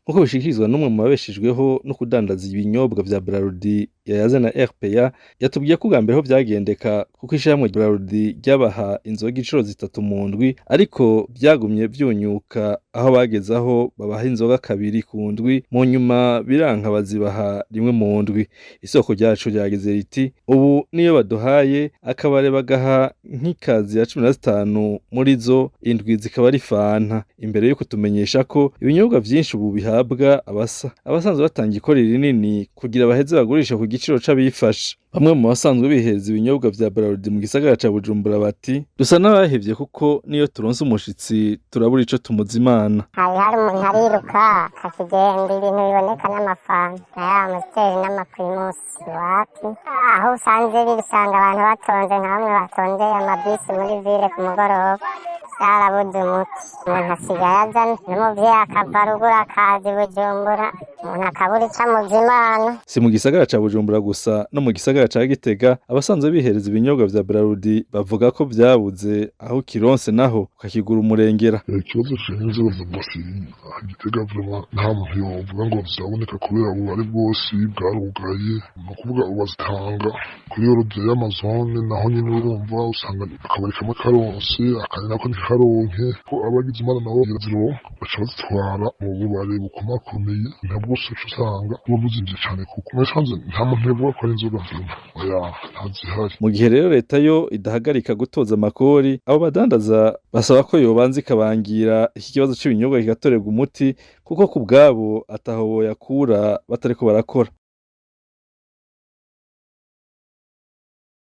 Nk'uko bishikirizwa n'umwe mu babeshejweho no kudandaza ibinyobwa vya Brarudi yayaze na RPA, yatubwiye ko ubwa mbere ho vyagendeka, kuko ishirahamwe Brarudi ryabaha inzoga incuro zitatu mu ndwi, ariko vyagumye vyunyuka aho bageze aho babaha inzoga kabiri ku ndwi, mu nyuma biranka bazibaha rimwe mu ndwi. Isoko ryacu ryagize riti: "Ubu niyo baduhaye akabare bagaha nk'ikazi ya 15, muri zo indwi zikaba ari Fanta." Imbere yo kutumenyesha ko ibinyobwa vyinshi ubu bihabwa abasa abasanzwe batanga ikori rinini kugira baheze bagurishe ku giciro c'abifasha. Bamwe mu basanzwe bihereza ibinyobwa vya Brarudi mu gisagara ca Bujumbura bati: "Dusa n'abahevye, kuko niyo turonse umushitsi turabura ico tumuzimana." Hari umuntu ariruka akakigenda, ibintu biboneka n'amafanta aya Amstel n'amaPrimus wapi. Aho usanze bisanga abantu batonze nka bamwe batondeye amabisi muri ville ku mugoroba. Byarabuze umuti, umuntu asigaye aza n'umuvyeyi akava ruguru akaza i Bujumbura, umuntu akabura ico amuzimana. Si mu gisagara ca Bujumbura gusa, no mu gisagara ca Gitega abasanzwe bihereza ibinyobwa vya Brarudi bavuga ko vyabuze, aho ukironse naho ukakigura umurengera. Ikibazo c'inzoga za Brasserie aha Gitega, vraiment nta muntu yovuga ngo ziraboneka, kubera ububare bwose bwarugaye. Ni ukuvuga ubu bazitanga kuri ordre y'amazone, naho nyene urumva usanga akabari kamwe karonse, akandi nako ntikaronke, ko abagize Imana nabo zironka baca bazitwara mu bubare bukomakomeye. Ntabwo uca usanga buba buzimvye cane, kuko mubisanzwe nta muntu yovuga ko ari inzoga vraiment, oya, ntazihari. Mu gihe rero leta yo idahagarika gutoza amakori, abo badandaza basaba ko yobanza ikabangira iki kibazo c'ibinyobwa kigatorerwa umuti, kuko ku bwabo ataho boyakura batariko barakora.